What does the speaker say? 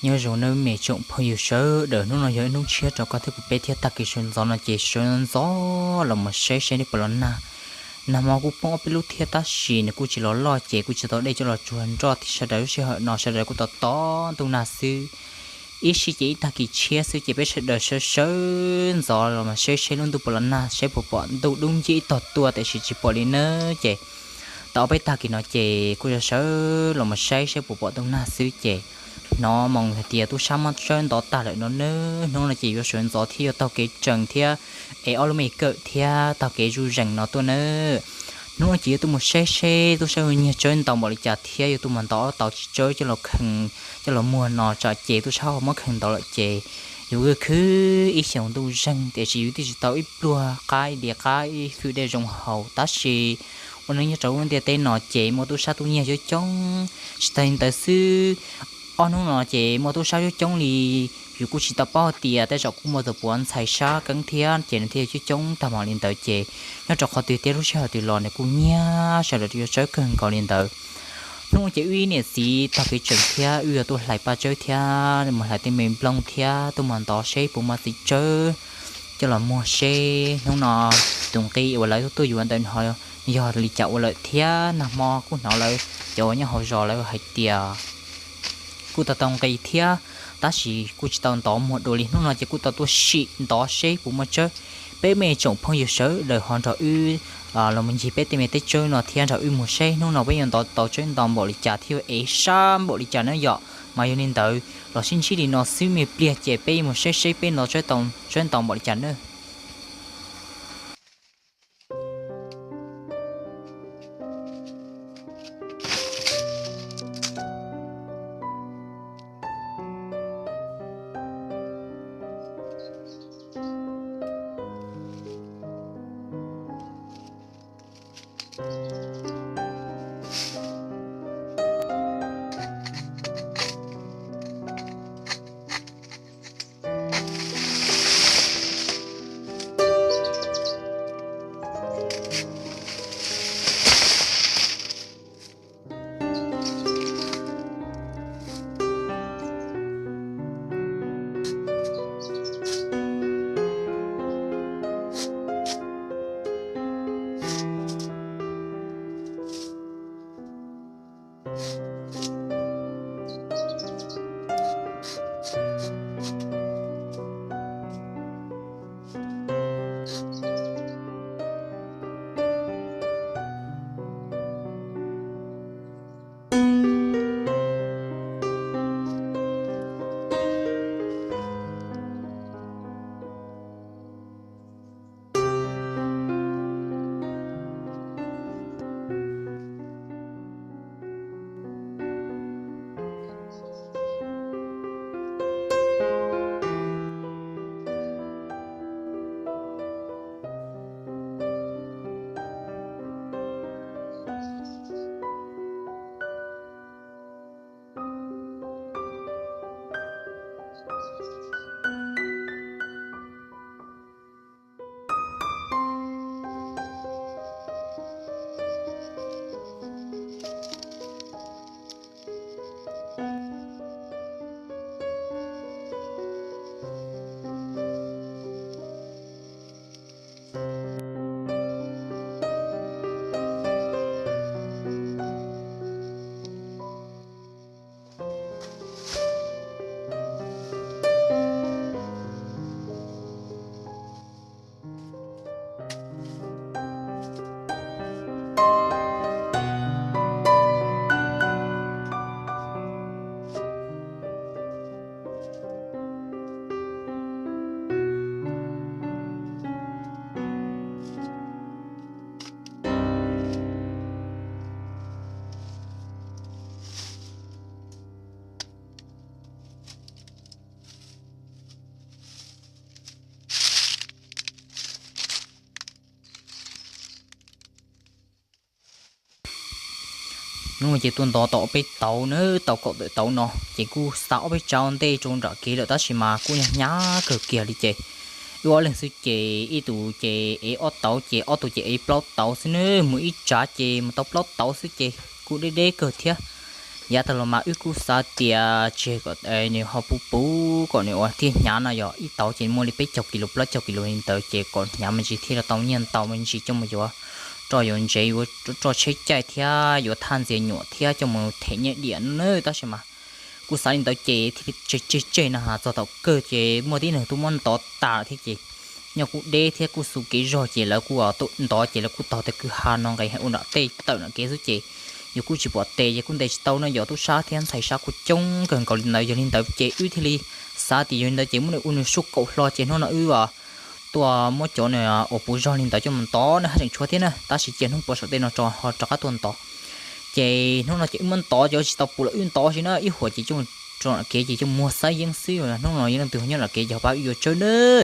Nyob zoo nawb me tsoom phooj ywg sawv daws, hnub no yog ib hnub tshiab rau koj thiab kuv peb thiab. Tag kis sawv ntxov no ces sawv ntxov los mus saib saib neb puas los nag. Nag hmo kuj poob ob peb lub thiab tab sis nws kuj tsis los loj ces kuj tsis tau dej coj los tsuag nroj thiab. Sawv daws lub sij hawm no sawv daws kuj tos tos ntuj nag xwb. Ib sij ces ib tag kis tshiab xwb ces peb sawv daws sawv sawv ntxov los mus saib saib lub ntuj puas los nag, saib puas pom ntuj dub nciab ib tog tuaj, tiam sis tsis pom li nawb. Ces tau ob peb tag kis no ces kuj sawv sawv los mus saib saib puas pom ntuj nag xwb ces hnov moo hais tias tub sab muab tsawb ntov tag lawm no nawb. Hnub no ces yuav sawv ntxov thiab yuav taug kev tsees thiab es ob lub me kawm thiab taug kev zuj zees no tuaj nawb. Hnub no ces yuav tuaj mus saib seb tub sab yuav nyiag tsawb ntau npaum li cas thiab yuav tuaj mus ntov ob tauv tsawb coj los khees coj los muag no tsam ces tub sab ho muab khees ntov lawm ces yuav khwv ib xyoos ntuj zeeg, tiam sis yus twb tsis tau ib pluag qab ib diav qab ib hwj dej zoo haus. Tab sis ua neej nyob rau lub ntiaj teb no ces muaj tub sab tub nyiag coob coob. Tsis tas li ntawd xwb, ob hnub no ces muaj tub sab coob coob li, yus kuj tsis tau paub hais tias tej zaum kuj muaj tus puav ntxhais sab keeb thiab ces nws thiaj coob coob tag npaum li ntawd. Ces nyob rau qhov twg thiab lub sij hawm twg los nws kuj nyiag sawv daws yuav tsawb kawg nkaus li ntawd. Hnub no ces wb ib niam txiv taug kev tsees thiab wb yuav tuaj hlais paj tsawb thiab mus hlais tej me nplooj thiab tuaj mus ntov seb puas muaj txiv tsawb coj los muag seb hnub no tus nqi uas lawv tuaj yuav ntawm no yog li cas ua lawm thiab. Nag hmo kuj hnov lawv cov uas nyob hauv zos lawv hais tias kuj tau tau nqi thiab, tab sis kuj tsis tau ntov muag dua li. Hnub no ces kuj tau tuaj sim ntov seb puas muaj tsawb. Peb me tsoom phooj ywg sawv daws ho nrog wb los mus ncig peb tej me teb tsawb no thiab nrog wb mus seb hnub no peb yuav ntov tau tsawb ntau npaum li cas thiab yuav ev sab npaum li cas na yom. Mas yog li ntawd los sib ntsib li no xwb, me pliag ces peb yuav mus saib seb peb ntov tsawb ntau npaum li cas nawb. Hnub no ces tuaj ntov tau ob peb tauv na, tau kaum tawm tauv no ces kuj xa ob peb tsav ntej rau nram kev lawm tab sis mas kuj hnyav kawg kiag li ces wb ob leeg xwb ces ib tus ces ev ob tauv ces ob tug ces ev plaub tauv xwb na, mus ib tsav ces mus tau plaub tauv xwb ces kuj deb deb kawg thiab. Yav tag los mas wb kuj xav tias tseg kom nws ho puv puv kom nws ua thiaj hnyav no, yog ib tauv ces muaj li peb caug kis lus plaub caug kis lus li ntawd ces kom hnyav me ntsis thiaj li tau nyiaj ntau me ntsis coj mus yuav roj yuav ntsev, yuav roj tsheb caij thiab yuav thaj ntxias nyuam thiab coj mus them nyiaj diam na. Tab sis mas kuj xav li ntawd ces thiaj li tseg tseg tseg no ha. Txog thaum kawg ces muaj tib neeg tuaj muab ntov tas thiab ces nyob kuj deb thiab kuj xu kev zog ces lawv kuj tuaj ntov ces lawv kuj taug tej kwj ha no nqes ua nram tej tawm nram kev xwb ces yus kuj tsis pom tes ces kuj ntes tsis tau no, yog tub sab thiab ntxhais sab kuj coob kawg nkaus li ntawd. Yog li ntawd ces wb thiaj li xav tias yog li ntawd ces muab nws ua nws sub kaum hlo ces hnub no wb tuaj muab cov nws uas puv zog li ntawd coj mus ntov na haj tseem tshuav thiab na, tab sis cia hnub puav saum tej no rov qab tuaj ntov. Ces hnub no ces wb muab ntov cov tsis tau puv los wb ntov xwb na, ib huam ces coj mus rau nram kev ces coj muag xab yeeb xwb. Hnub no yog leej twg nyob nram kev ces ho pab wb yuav tsawb na.